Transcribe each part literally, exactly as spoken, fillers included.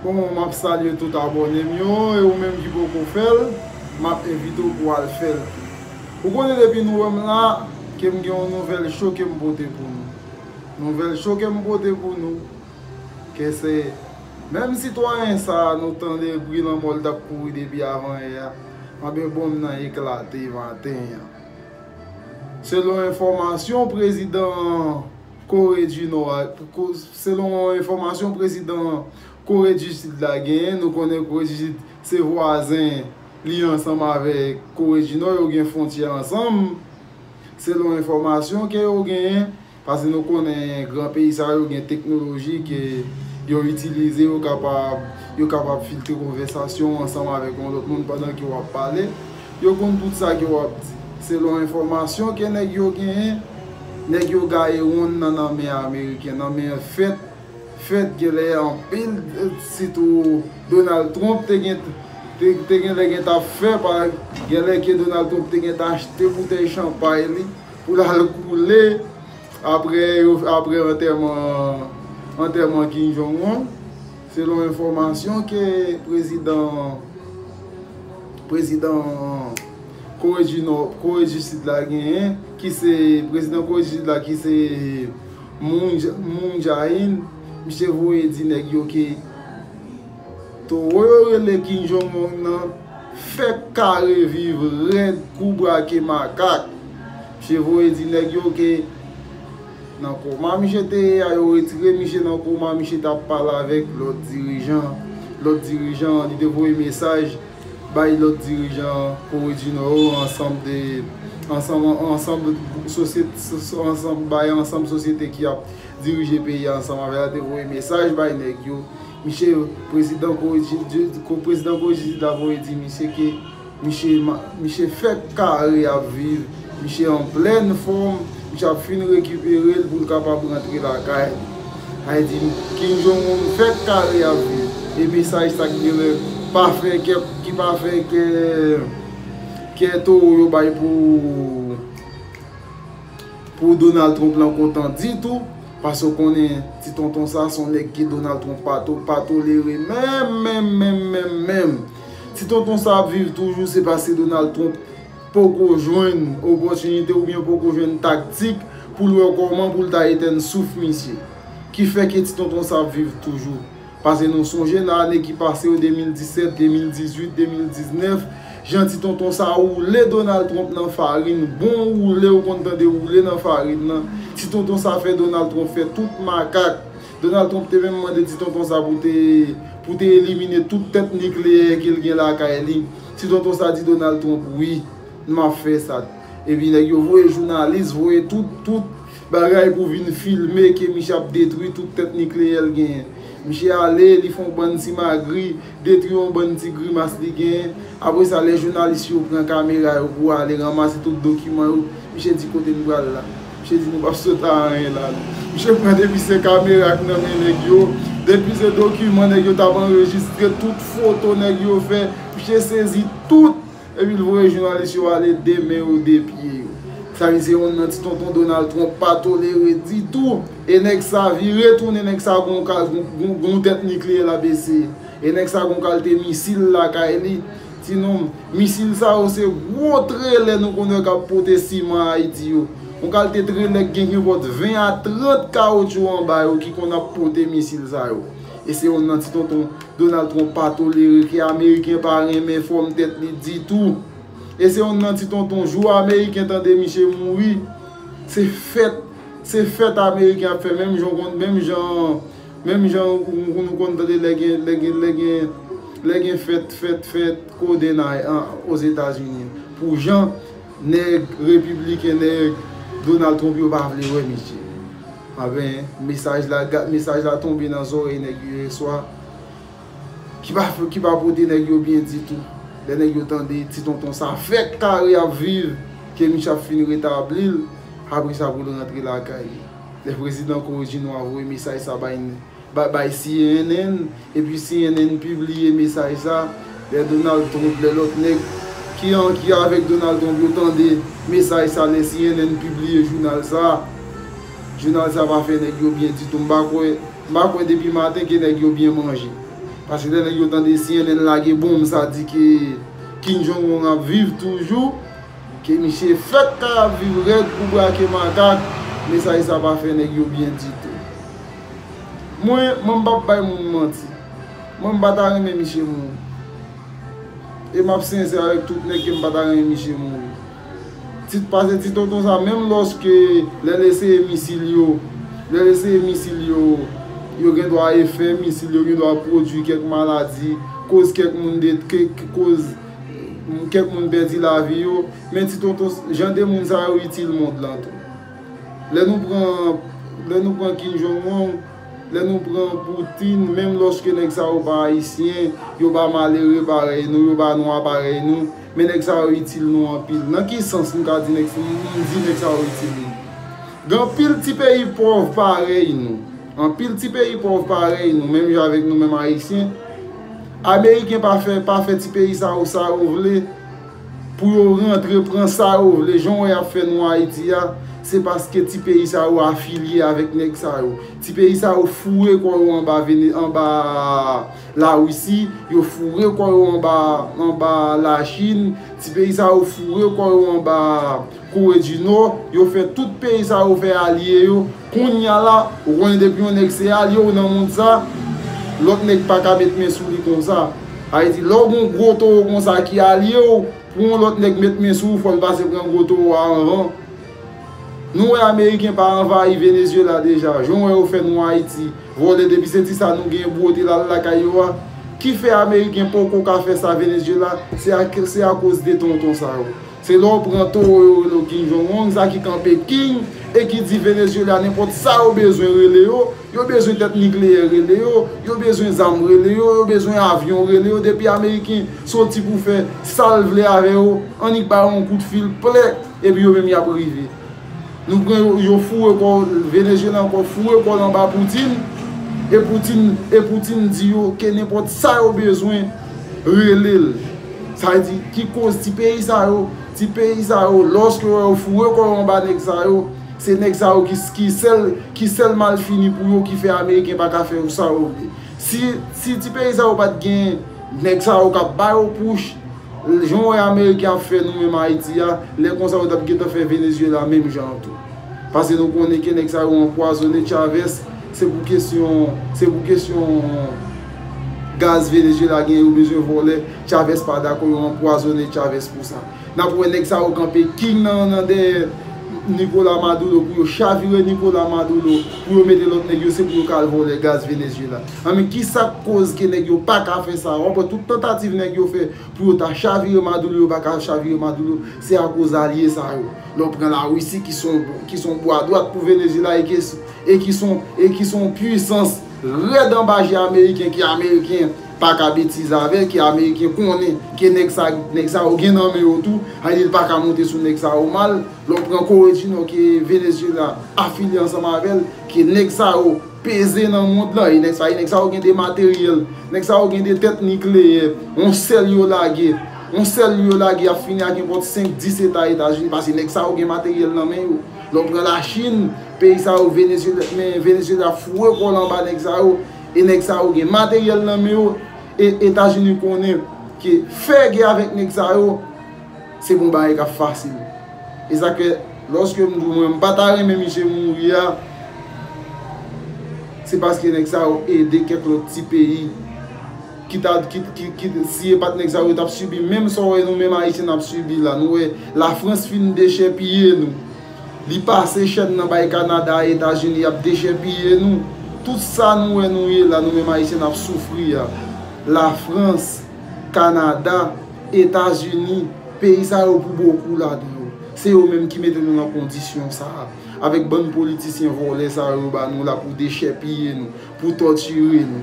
Bon, m ap salye tout abòne m yo, e ou menm ki poko fè l, m ap envite w pou w al fè l. Ou konnen depi nou wè m la, ke m gen yon nouvèl cho ke m pote pou nou. Nouvèl cho ke m pote pou nou, ke se menm sitwayen sa a nou tande bri lanmò l t ap kouri depi avanyè a, anben bonm nan eklate maten an. Selon enfòmasyon prezidan Kore di Nò a, ko- selon enfòmasyon prezidan Kore di Sid la genyen, nou konnen Kore di Sid se vwazen li ansanm avèk Kore di Nò, yo gen fwontyè ansanm. Selon enfòmasyon ke yo genyen, paske nou konnen gran peyi sa yo gen teknoloji ke yo itilize, yo kapab, yo kapab filtre konvèsasyon ansanm avèk yon lòt moun pandan ke w ap pale. Yo konn tout sa ke w ap di. Selon enfòmasyon ke nèg yo genyen, nèg yo gaye wonn nan nan men Ameriken, nan men fèt, fèt genlè anpil, sitou Donald Trump te gen, te, te genlè gen t ap fè, pa, genlè ke Donald Trump te gen t achte boutèy chanpay li pou l al koule apre yo, apre antèman, antèman Kim Jong Un, selon enfòmasyon ke prezidan, prezidan Kore di Nò, Kore di Sid la genyen, ki se prezidan Kore di Sid la, ki se Moon, Moon Jae-in, misye voye di nèg yo ke towo yo rele Kim Jong Un nan fèk kare viv rèd kou brake makak. Misye voye di nèg yo ke nan koma misye te ye a, yo retire misye nan koma, misye t ap pale avèk lòt dirijan. Lòt dirijan, li te voye mesaj bay lòt dirijan Kore di Nò yo, ansanm de, ansanm, ansanm sosyete, ansanm bay ansanm sosyete ki ap dirije peyi a ansanm avè l, te voye mesaj bay nèg yo. Misye, prezidan Kore di, di, ko- prezidan Kore di Sid la voye di misye ke misye, ma- misye fèk kare ap viv, misye an plèn fòm, misye ap fin rekipere l pou l kapab rantre lakay li. Sa vle di, Kim Jong Un fèk kare ap viv. E mesaj sa ki genlè pa fè kè, ki pa fè kè, kè towo yo bay pou, pou Donald Trump lan kontan ditou, paske w konnen ti tonton sa se yon nèg ke Donald Trump pa to- pa tolere menm, menm, menm, menm, menm. Ti tonton sa ap viv toujou, se paske Donald Trump poko jwenn opòtinite oubyen poko jwenn taktik pou l wè kòman pou l ta etenn souf misye. Ki fè ke ti tonton sa ap viv toujou. Paske nou sonje nan ane ki pase yo, de mil disèt, de mil dizuit, de mil diznèf, jan ti tonton sa woule Donald Trump nan farin, bon woule, ou konn tande woule nan farin nan. Ti tonton sa fè Donald Trump fè tout makak. Donald Trump te menm mande ti tonton sa pou te, pou te elimine tout tèt nikleyè ke l gen lakay li. Ti tonton sa di Donald Trump, wi, m ap fè sa. Epi nèg yo voye jounalis, voye tout, tout bagay pou vin filme ke misye ap detwi tout tèt nikleyè l genyen. Misye ale, li fè yon bann ti magri, detwi yon bann ti grimas li genyen. Apre sa, lè jounalis yo pran kamera yo pou ale ranmase tout dokiman yo, misye di, kote n pral la? Misye di, nou p ap sot a anyen la non. Misye pran depi se kamera k nan men nèg yo, depi se dokiman nèg yo t ap anrejistre, tout foto nèg yo fè, misye sezi tout. Epi l voye jounalis yo ale de men yo, de pye yo. Sa vle di se youn nan ti tonton Donald Trump pa tolere ditou. E nèg sa vire tounen, nèg sa gon ka- gon, gon, gon tèt nikleyè l ap eseye. E nèg sa gon kalite misil lakay li. Ti nonm, misil sa yo se gwo trelè nou konn wè k ap pote siman Ayiti yo. Yon kalite trelè k gen kenpòt ven a trant kawotchou anba yo ki konn ap pote misil sa yo. E se youn nan ti tonton Donald Trump pa tolere ke Ameriken pa renmen fòm tèt li ditou. E se youn nan ti tonton, jou Ameriken tande misye mouri, se fèt, se fèt Ameriken ap fè, menm jan w konn, menm jan, menm jan ou, ou, nou konn tande lè gen, lè gen, lè gen, lè gen fèt, fèt, fèt kodenay an, Ozetazini. Pou jan nèg repibliken, nèg Donald Trump yo pa vle wè misye. Anben, mesaj la, ga- mesaj la tonbe nan zòrèy nèg yo yèswa, ki pa, ki pa pote nèg yo byen ditou. Lè nèg yo tande ti tonton sa fèk kare ap viv, ke misye ap fin retabli l, apre sa pou l rantre lakay li. Lè prezidan Kore di Nò a voye mesaj sa bay, bay, bay C N N, epi C N N pibliye mesaj sa, lè Donald Trump, lè lòt nèg ki an, ki avèk Donald Trump yo tande mesaj sa, lè C N N pibliye jounal sa, jounal sa pa fè nèg yo byen ditou. M pa kwè, m pa kwè depi maten ke nèg yo byen manje. Paske lè nèg yo tande siyen, lè n lage bonm, sa di ke Kim Jong Un ap viv toujou, ke misye fèk ka ap viv rèd kou brake makak, mesaj sa pa fè nèg yo byen ditou. Mwen, mwen m p ap bay moun manti. Mwen, m pa ta renmen misye mouri. E m ap sensè avèk tout nèg ke m pa ta renmen misye mouri. Ti, paske ti tonton sa, menm lòske lè l eseye misil yo, lè l eseye misil yo, yo gen dwa efè, misil yo gen dwa pwodui kèk maladi, koz kèk moun de, ke, ke, koz kèk moun pèdi lavi yo, men ti tonton, jan de moun sa yo itil mond lan tou. Lè nou pran, lè nou pran Kim Jong Un, lè nou pran Putin, menm lòske nèg sa yo pa ayisyen, yo pa malere parèy nou, yo pa nwa parèy nou, men nèg sa yo itil nou anpil. Nan ki sans m ka di nèg, m di nèg sa yo itil nou? Gen anpil ti peyi pòv parèy nou. Anpil ti peyi pòv parèy nou, menm jan avèk nou menm ayisyen. Ameriken pa fè, pa fè ti peyi sa yo sa yo vle. Pou yo rantre pran sa yo vle, jan w wè y ap fè nou Ayiti a, se paske ti peyi sa yo afilye avèk nèg sa yo. Ti peyi sa yo foure kò yo anba Vene-, anba Larisi, yo foure kò yo anba, anba Lachin, ti peyi sa yo foure kò yo anba Kore di Nò, yo fè tout peyi sa yo fè alye yo. Kounye a la, ou konnen depi yon nèg se alye w nan mond sa, lòt nèg pa ka met men sou li konsa. Sa vle di, lè w gen yon gwo towo konsa ki alye w, pou yon lòt nèg met men sou ou, fò l pase pran gwo towo a anvan. Nou wè Ameriken pa anvayi Venezuela deja, jan w wè yo fè nou Ayiti, vòlè depi se ti sa nou gen bwote l al lakay yo a. Ki fè Ameriken poko ka fè sa Venezuela, se a, se akoz de tonton sa yo. Se lè w pran towo yo rele w Kim Jong Un, sa ki kanpe Kim, e ki di Venezuela nenpòt sa yo bezwen rele yo, yo bezwen tèt nikleyè rele yo, yo bezwen zam rele yo, yo bezwen avyon rele yo, depi Ameriken soti pou fè sa l vle avè yo, annik ba yo yon kout fil plè, epi yo menm y ap rive. Nou pran yo, yo foure kò Venezuela ankò, foure kò l anba Putin, e Putin, e Putin di yo ke nenpòt sa yo bezwen, rele l. Sa vle di, ki koz ti peyi sa yo, ti peyi sa yo, lòske yo foure kò yo anba nèg sa yo, se nèg sa yo ki, ki sèl, ki sèl malfini pou yo, ki fè Ameriken pa ka fè yo sa yo vle. Si, si ti peyi sa yo pa t gen nèg sa yo k ap ba yo push, jan w wè Ameriken ap fè nou menm Ayiti a, lè konsa yo t ap gentan fè Venezuela menm jan an tou. Paske nou konnen ke nèg sa yo anpwazonnen Chavez, se pou kesyon, se pou kesyon gaz Venezuela gen, yo bezwen vòlè, Chavez pa dakò, yo anpwazonnen Chavez pou sa. N ap wè nèg sa yo kanpe Kim nan, nan dèyè Nicolas Maduro pou yo chavire Nicolas Maduro, pou yo mete lòt nèg yo, se pou yo ka al vòlè gaz Venezuela. Anben, kisa k koz ke nèg yo pa ka fè sa? W ap wè tout tantativ nèg yo fè pou yo ta chavire Maduro, yo pa ka chavire Maduro, se akoz alye sa yo. Lè w pran Larisi ki se yon, ki se yon bwa dwat pou Venezuela e ke, e ki se yon, e ki se yon pwisans rèd anba je Ameriken, ke Ameriken pa ka betize avè, ke Ameriken konnen ke nèg sa, nèg sa yo gen nan men yo tou, sa vle di l pa ka monte sou nèg sa yo mal. Lè w pran Kore di Nò ke Venezuela afilye ansanm avè l, ke nèg sa yo peze nan mond lan, e nèg sa, e nèg sa yo gen de materyèl, nèg sa yo gen de tèt nikleyè, yon sèl yo lage, yon sèl yo lage ap fini ak nenpòt senk, dis eta Etazini, paske nèg sa yo gen materyèl nan men yo. Lè w pran Lachin, peyi sa yo, Venezuela, men Venezuela foure kò l anba nèg sa yo, e nèg sa yo gen materyèl nan men yo, e Etazini konnen ke fè gè avèk nèg sa yo, se pa yon bagay k ap fasil. E sa k fè, lòske m di w mwen, m pa ta renmen misye mouri a, se paske nèg sa yo ede kèk lòt ti peyi ki ta, ki, ki, ki, si e pa t nèg sa yo, yo t ap sibi menm sa w wè nou menm Ayisyen n ap sibi la. Nou wè Lafrans fin dechèpiye nou. Li pase chèn nan bay Kanada a Etazini, y ap dechèpiye nou. Tout sa nou wè nou ye la, nou menm Ayisyen n ap soufri a. Lafrans, Kanada, Etazini, peyi sa yo pou bokou ladan yo. Se yo menm ki mete nou nan kondisyon sa a. Avèk bann politisyen vòlè sa yo ba nou la pou dechèpiye nou, pou tòtire nou.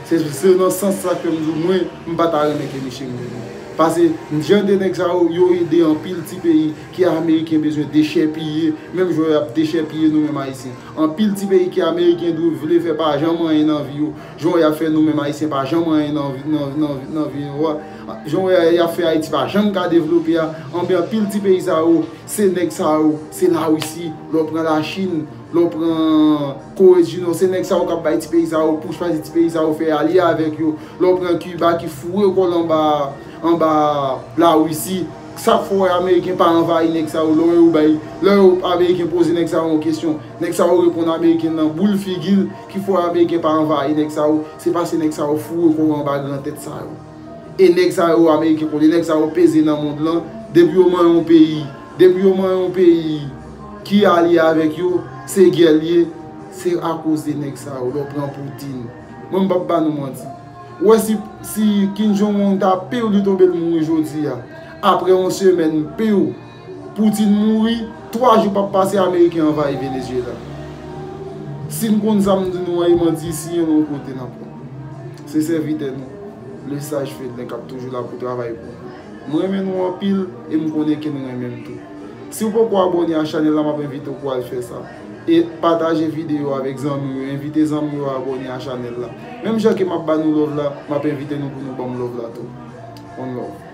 Se, se nan sans sa ke m di w, mwen, m pa ta renmen ke misye mouri. Paske jan de nèg sa yo, yo ede anpil ti peyi ke ameriken bezwen dechèpiye, menm jan y ap dechèpiye nou menm ayisyen. Anpil ti peyi ke ameriken dwe vle fè pa janm anyen nan vi yo, jan y ap fè nou menm ayisyen pa janm anyen nan vi, nan, nan, nan vi nou a, jan y ap fè Ayiti pa janm ka devlope a, anben anpil ti peyi sa yo, se nèg sa yo, se Larisi, lè w pran Lachin, lè w pran Kore di Nò, se nèg sa yo k ap bay ti peyi sa yo, pou chwazi ti peyi sa yo, fè alye avèk yo. Lè w pran Kiba ki foure kò l anba, anba Larisi, sa k fè w wè ameriken pa anvayi nèg sa yo, lè w wè yo bay, lè yo ameriken poze nèg sa yo yon kesyon, nèg sa yo reponn ameriken nan boul figi l, ki fè w wè ameriken pa anvayi nèg sa yo, se paske nèg sa yo foure kò yo anba gran tèt sa yo. E nèg sa yo, ameriken konnen, nèg sa yo peze nan mond lan, depi yo manyen yon peyi, depi yo manyen yon peyi ki alye avèk yo, se gè l ye, se akoz de nèg sa yo, lè w pran Putin. Mwen m p ap ba nou manti. Ou wè si, si Kim Jong Un ta pi w li tonbe l mouri jodi a, apre yon semèn pi w, Putin mouri, twa jou p ap pase ameriken anvayi Venezuela. Si n konn sa m di nou an, e manti, siyen nou yon kote n ap pran. Se sèvitè nou, le saj Fedlen k ap toujou la pou travay pou nou. M renmen nou anpil e m konnen ke nou renmen m tou. Si w poko abòne a chanèl la, m ap envite w pou al fè sa. E pataje videyo avèk zanmi w yo, envite zanmi w yo abòne a chanèl la. Menm jan ke m ap ba nou love la, m ap envite nou pou nou ban m love la tou. One love.